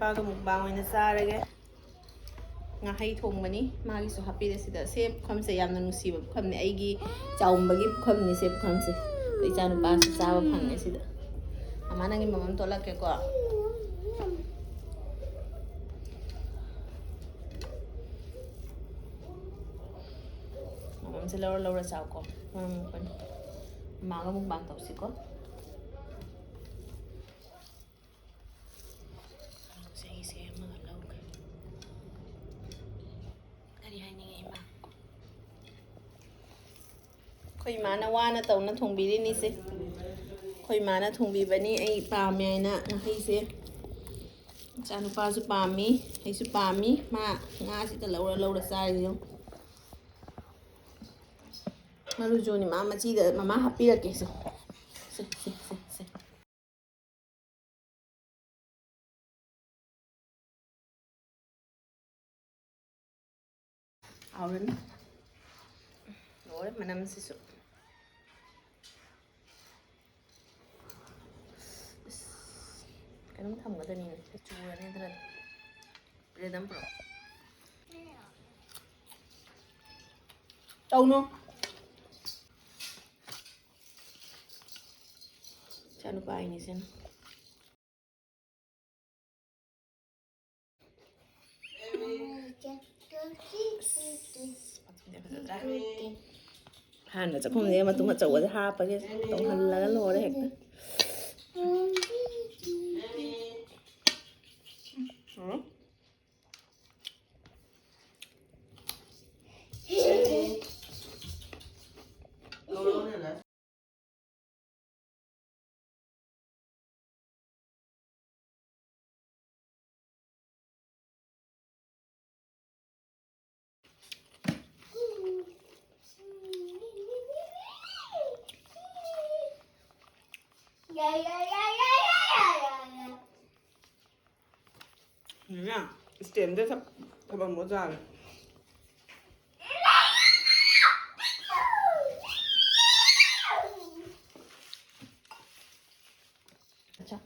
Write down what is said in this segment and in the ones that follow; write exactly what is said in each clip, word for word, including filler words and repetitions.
ꯄꯥꯒ mukbang ꯑꯣꯏꯅ ꯆꯥꯔꯒꯦ꯫ ꯉꯥꯍꯩ ꯊꯣꯡꯕꯅꯤ꯫ ꯃꯥꯒꯤꯁꯨ ꯍꯥꯞꯄꯤꯔꯦ ꯁꯤꯗ꯫ ꯁꯦ ꯄꯨꯈꯝꯁꯦ ꯌꯥꯝꯅ ꯅꯨꯡꯁꯤꯕ ꯄꯨꯈꯝꯅꯤ꯫ ꯑꯩꯒꯤ ꯆꯥꯎꯝꯕꯒꯤ ꯄꯨꯈꯝꯅꯤ ꯁꯦ ꯄꯨꯈꯝꯁꯦ꯫ ꯑꯩꯈꯣꯏ ꯏꯆꯥꯅꯨꯄꯥꯁꯨ ꯆꯥꯕ ꯐꯪꯉꯦ ꯁꯤꯗ꯫ ꯃꯃꯥ ꯅꯪꯒꯤ ꯃꯃꯝ ꯇꯣꯠꯂꯛꯀꯦꯀꯣ꯫ ꯃꯃꯝꯁꯦ ꯂꯧꯔ ꯂꯧꯔ ꯆꯥꯎꯀꯣ꯫ ꯃꯃꯝ ꯑꯩꯈꯣꯏꯅ ꯃꯃꯥꯒ ꯃꯨꯛꯕꯥꯡ ꯇꯧꯁꯤꯀꯣ꯫ ꯁꯦ ꯑꯩꯁꯦ ꯑꯃꯒ ꯂꯧꯒꯦ꯫ ꯀꯔꯤ ꯍꯥꯏꯅꯤꯡꯉꯤ ꯏꯃꯥ? ꯑꯩꯈꯣꯏ ꯏꯃꯥꯅ ꯋꯥꯅ ꯇꯧꯅ ꯊꯣꯡꯕꯤꯔꯤꯅꯤꯁꯦ꯫ ꯑꯩꯈꯣꯏ ꯏꯃꯥꯅ ꯊꯣꯡꯕꯤꯕꯅꯤ꯫ ꯑꯩ ꯄꯥꯝꯃꯦ ꯍꯥꯏꯅ ꯉꯥꯍꯩꯁꯦ꯫ ꯏꯆꯥꯅꯨꯄꯥꯁꯨ ꯄꯥꯝꯃꯤ, ꯑꯩꯁꯨ ꯄꯥꯝꯃꯤ꯫ ꯃꯥ ꯉꯥꯁꯤꯗ ꯂꯧꯔ ꯂꯧꯔ ꯆꯥꯔꯤꯁꯦ ꯌꯦꯡꯉꯨ꯫ ꯃꯔꯨꯁꯨꯅꯤ ꯃꯥ ꯃꯆꯤꯗ ꯃꯃꯥ ꯍꯥꯞꯄꯤꯔꯛꯀꯦ ꯁꯦ꯫ ꯁꯦ, ꯁꯦ, ꯁꯦ, ꯁꯦ꯫ ꯍꯥꯎꯔꯅꯤ꯫ ꯂꯣꯏꯔꯦ ꯃꯅꯝꯁꯤꯁꯨ꯫ ꯑꯁ, ꯀꯩꯅꯣꯝ ꯊꯝꯒꯗꯅꯤꯅꯦ꯫ ꯆꯨꯔꯅꯤ ꯑꯗꯨꯅ꯫ ꯕ꯭ꯔꯦꯗ ꯑꯃ ꯄꯨꯔꯛꯑꯣ꯫ ꯇꯧꯅꯨ꯫ ꯏꯆꯥꯅꯨꯄꯥ ꯑꯩꯅꯤꯁꯤꯅ꯫ ꯐꯖꯗ꯭ꯔꯥ? ꯑꯍꯥꯟꯕ ꯆꯥꯛꯈꯨꯝꯁꯤꯗ ꯃꯇꯨꯝ ꯑꯆꯧꯕꯁꯦ ꯍꯥꯞꯄꯒꯦ꯫ ꯇꯧꯍꯜꯂꯒ ꯂꯣꯏꯔꯦ ꯍꯦꯛꯇ꯫ ꯎꯝ꯫ ꯅꯦꯅꯦ, stand ꯗ ꯊꯝ-, ꯊꯝꯃꯝꯃꯣ ꯖꯥꯔ꯫ ꯑꯆꯥ꯫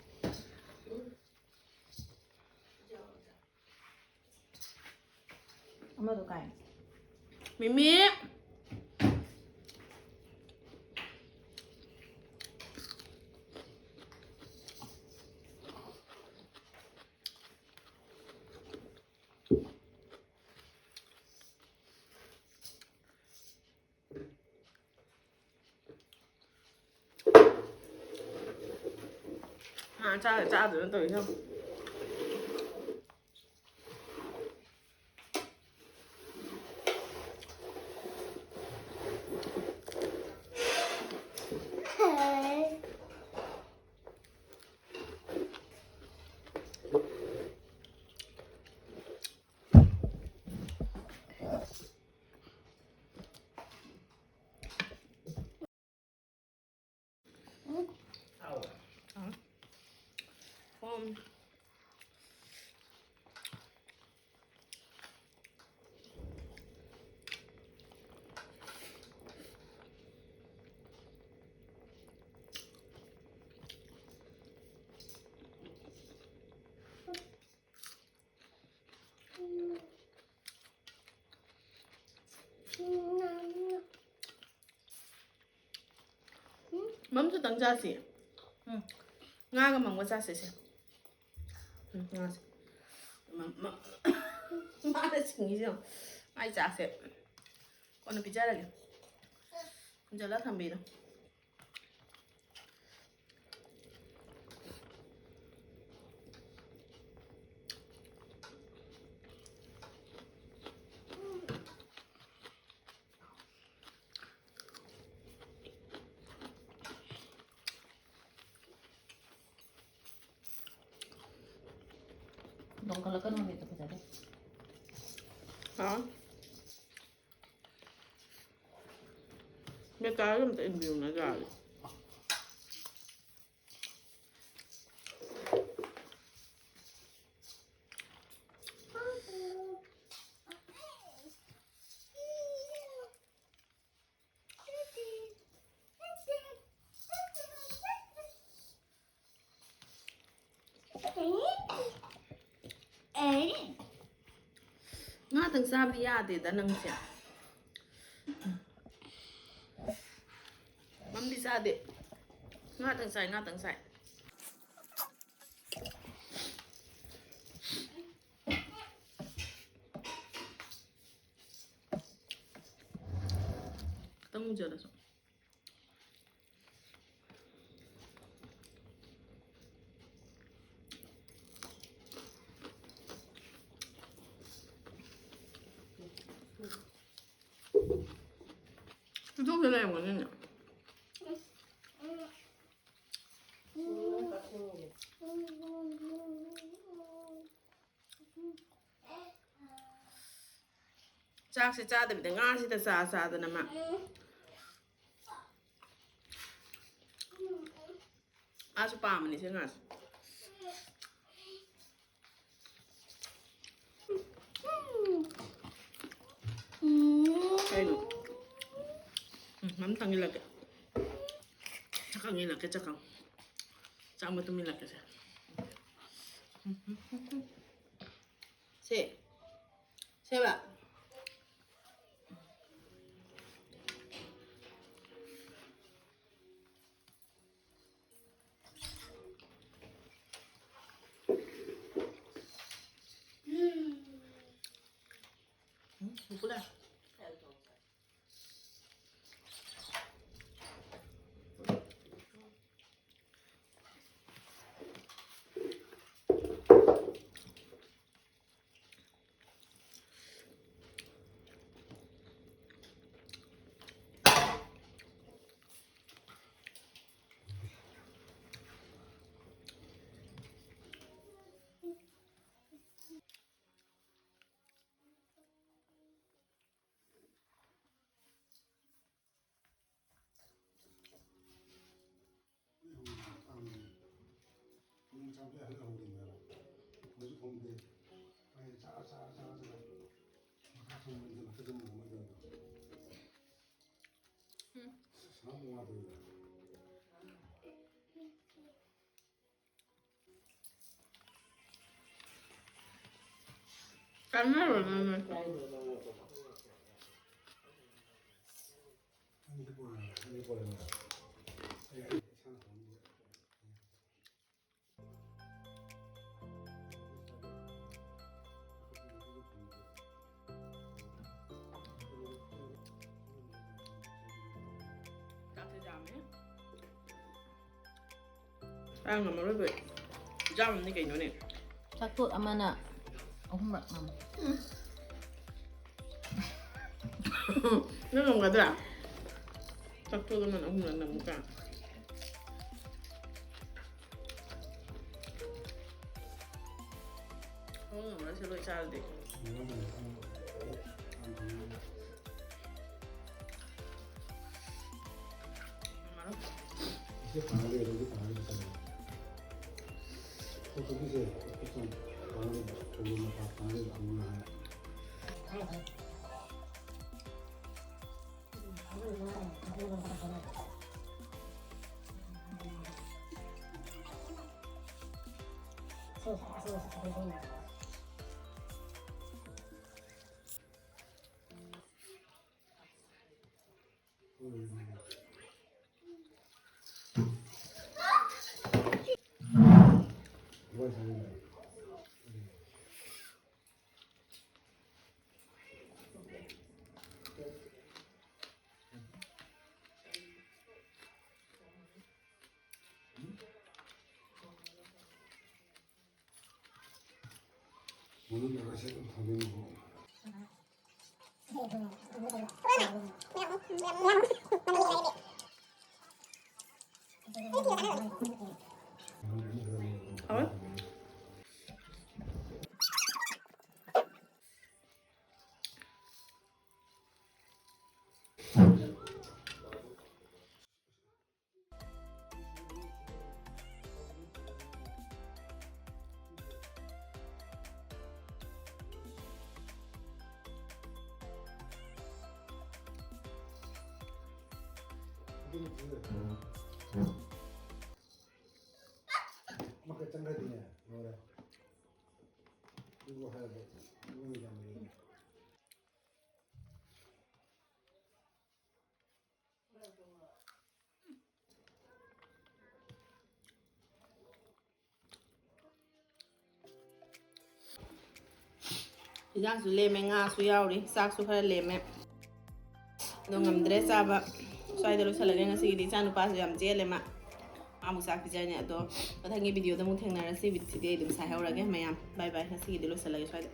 ꯀꯥꯏ꯫ ꯃꯤꯃꯤ꯫ ꯍꯥ, ꯆꯥ-, ꯆꯥꯗꯣꯏꯅ ꯇꯧꯔꯤꯁꯦ ꯌꯦꯡꯉꯣ꯫ ꯃꯝꯁꯨꯇꯪ ꯆꯥꯁꯤ꯫ ꯎꯝ꯫ ꯉꯥꯒ ꯃꯝꯒ ꯆꯥꯁꯤ ꯁꯦ꯫ ꯎꯝ, ꯉꯥꯁꯦ꯫ ꯃꯝ-, ꯃꯝ-, ꯃꯥꯅ ꯁꯤꯡꯉꯤꯁꯦ ꯌꯦꯡꯉꯣ꯫ ꯃꯥꯏ ꯆꯥꯛꯁꯦ ꯀꯣꯟꯅ ꯄꯤꯖꯔꯒꯦ꯫ ꯄꯨꯟꯁꯤꯜꯂ ꯊꯝꯕꯤꯔꯣ꯫ ꯅꯣꯡꯈꯠꯂꯛꯀꯅꯣ, ꯃꯤꯠꯇ ꯐꯖꯗꯦ꯫ ꯍꯥꯎ꯫ ꯕꯦꯀꯥꯔ ꯑꯝꯇ ꯏꯟꯕꯤꯌꯨꯅ ꯌꯥꯔꯦ꯫ ꯉꯥ ꯅꯪ ꯆꯥꯕ ꯌꯥꯗꯦꯗ ꯅꯪꯁꯦ꯫ ꯃꯝꯗꯤ ꯆꯥꯗꯦ꯫ ꯉꯥꯇꯪ ꯆꯥꯏ, ꯉꯥꯇꯪ ꯆꯥꯏ꯫ ꯈꯤꯇꯪ ꯃꯨꯟꯖꯜꯂꯁꯨ꯫ ꯆꯤꯊꯣꯛꯇ ꯂꯩꯔꯝꯒꯅꯤꯅꯦ꯫ ꯆꯥꯛꯁꯦ ꯆꯥꯗꯕꯤꯗ ꯉꯥꯁꯤꯗ ꯆꯥ ꯆꯥꯗꯅ ꯃꯥ꯫ ꯃꯥꯁꯨ ꯄꯥꯝꯕꯅꯤ ꯁꯤ ꯉꯥꯁꯦ꯫ ꯀꯩꯅꯣ? ꯎꯝ, ꯑꯝꯇꯪ ꯏꯜꯂꯛꯀꯦ꯫ ꯆꯥꯛꯈꯪ ꯏꯜꯂꯛꯀꯦ, ꯆꯥꯛꯈꯪ꯫ ꯆꯥꯛ ꯃꯇꯨꯝ ꯏꯜꯂꯛꯀꯦꯁꯦ꯫ ꯁꯦ꯫ ꯁꯦꯕ꯫ ꯀꯥꯟꯅꯔꯣꯏ ꯅꯣꯏ꯫ ꯆꯥꯛꯁꯦ ꯌꯥꯝꯃꯦ꯫ ꯆꯥ ꯉꯝꯃꯔꯣꯏ ꯑꯩꯈꯣꯏ꯫ ꯌꯥꯝꯅꯤ ꯀꯩꯅꯣꯅꯦ꯫ ꯆꯥꯛꯇꯣꯠ ꯑꯃꯅ ꯑꯍꯨꯝꯔꯛ ꯉꯝꯃꯤ꯫ ꯅꯪ ꯉꯝꯒꯗ꯭ꯔꯥ? ꯆꯥꯛꯇꯣꯠ ꯑꯃꯅ ꯑꯍꯨꯝꯂꯛ ꯅꯝꯃꯨ ꯀꯥꯏꯅ꯫ ꯍꯣꯡ ꯉꯝꯃꯔꯣꯏ ꯁꯤ ꯂꯣꯏ ꯆꯥꯔꯗꯤ꯫ ꯉꯝꯃꯔꯣꯏ꯫ ꯑꯃꯈꯛ ꯆꯪꯈ꯭ꯔꯗꯤꯅꯦ ꯂꯣꯏꯔꯦ꯫ ꯑꯗꯨꯕꯨ ꯍꯥꯏꯔꯕ꯫ ꯍꯤꯟꯖꯥꯡꯁꯨ ꯂꯦꯝꯃꯦ, ꯉꯥꯁꯨ ꯌꯥꯎꯔꯤ, ꯆꯥꯛꯁꯨ ꯈꯔ ꯂꯦꯝꯃꯦ꯫ ꯑꯗꯣ ꯉꯝꯗ꯭ꯔꯦ ꯆꯥꯕ꯫ ꯁ꯭ꯋꯥꯏꯗ ꯂꯣꯏꯁꯤꯜꯂꯒꯦ ꯉꯁꯤꯒꯤꯗꯤ꯫ ꯏꯆꯥ ꯅꯨꯄꯥꯁꯨ ꯌꯥꯝ ꯆꯦꯜꯂꯦ ꯃꯥ꯫ ꯃꯥꯕꯨ ꯆꯥꯛ ꯄꯤꯖꯔꯅꯤ꯫ ꯑꯗꯣ ꯃꯊꯪꯒꯤ ꯚꯤꯗꯤꯑꯣꯗ ꯑꯃꯨꯛ ꯊꯦꯡꯅꯔꯁꯤ꯫ ꯚꯤꯗꯤꯑꯣꯁꯤꯗꯤ ꯑꯩ ꯑꯗꯨꯝ ꯁꯥꯏꯍꯧꯔꯒꯦ ꯃꯌꯥꯝ꯫ ꯕꯥꯏ ꯕꯥꯏ꯫ ꯉꯁꯤꯒꯤꯗꯤ ꯂꯣꯏꯁꯤꯜꯂꯒꯦ ꯁ꯭ꯋꯥꯏꯗ꯫